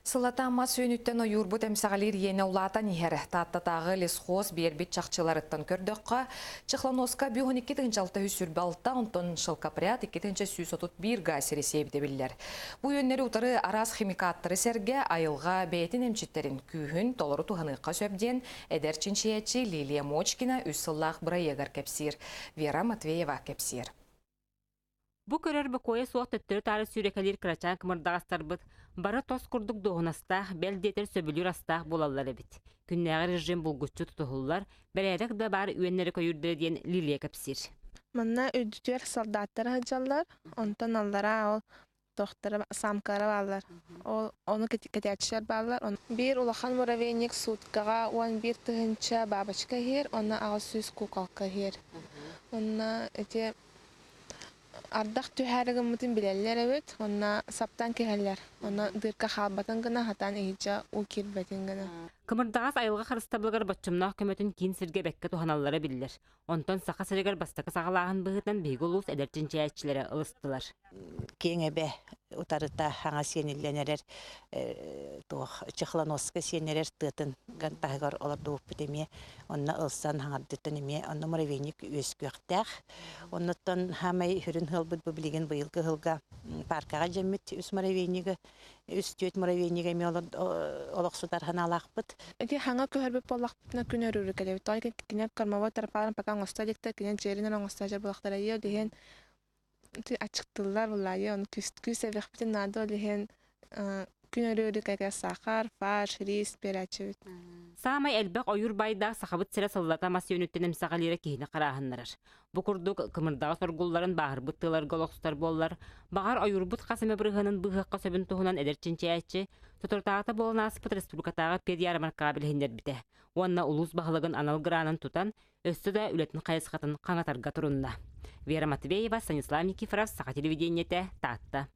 Сылата мас үөнүттэн ойуурбут эмсэҕэлиир иэнэ улаатан иһэр. Тааттатааҕы лесхоз биэрбит чахчыларыттан көрдөххө, Чехлоноска 12 626, онтон Шелкопряд 2131 га сири сиэбитэ биллэр. Бу үөннэри утары араас химикаттары сэргэ айылҕа бэйэтин эмчиттэрин күүһүн толору туһаныахха сөп диэн эдэр чинчийээччи Лилия Мочкина үс сыллаах бырайыагар кэпсиир. Вера Матвеева кэпсиир. Бу көрөр бокуойа суох төттөрү-таары сүүрэкэлиир кырачаан кымырдаҕастарбыт бары тос курдук дуоһунастаах, бэл диэтэр сөбүлүүр астаах буолаллар эбит. Күннээҕи режим булгуччу тутуһуллар, бэрээдэк да баар үөннэри көйүүрдэрэ диэн Лилия кэпсиир. Манна үрдүтүгэр солдаттар сылдьаллар, онтон аллараа ол тохтара самкалара бааллар. Ол ону кэтээччилэр бааллар. Биир улахан муравейник суткаҕа 11 тыһыынча бабочка иһэр, онно 800 куколка иһэр. Онно ити ардах түһээри гыммытын билэллэр эбит, онно саптан кэһэллэр. Онно дырка хаалбатын гына, хатан иһирдьэ уу киирбэтин гына. Кымырдаҕас айылҕа харыстабылыгар боччумнаах көмөтүн киин сиргэ бэккэ туһаналлара биллэр. Онтон Саха сиригэр бастакы саҕалааһын быһыытынан биһиги улуус эдэр чинчийээччилэрэ ылыстылар. Киэҥ эбэ утарыта хаҥа сиэниллэн эрэр туох Чехлоноска сиэнэрэр тыатын таһыгар олордубуппут эмиэ онно ылсан хаҥардыттан эмиэ онно муравейник үөскүөхтээх. Оннуттан хаамай хүрүн ыалбыт бу билигин быйылгы ыһылга паркаҕа дьэммит үс муравейнигы үс түөрт муравейнига эмиэ олохсутар санаалаахпыт. Ити хаҥа көһөрбүт буоллахпытына күн өрүүрү кэлэбит. Тоҕо кинилэр кормовой тропаларын пока оҥосто иликтэр, кинилэр дьиэлэринэн оҥосто сылдьар буоллахтара. Ол иһин аччыктыыллар буллаайы, ону күүс эбиэхпитин наада ол иһин күн өрүүрү кэлэ сахар, фарш, рис биэрээччибит. Саамай элбэх ойуур баайдаах Сахабыт сирэ сыллата мас үөнүттэн эмсэҕэлиирэ киһини харааһыннарар. Бу курдук кымырдаҕас оргулларын бааһырбыт тыаларга олохсутар буоллар, баҕар ойуурбут хас эмэ бырыһыанын быыһыахха сөбүн туһунан эдэр чинчийээччи соторутааҕыта буолан ааспыт республикатааҕы педиармаркаҕа билиһиннэрбитэ уонна улуус баһылыгын анал гранын тутан, өссө да үлэтин хайысхатын хаҥатарга турунна. Вера Матвеева, Станислав Никифоров, Саха телевидениетэ, Таатта.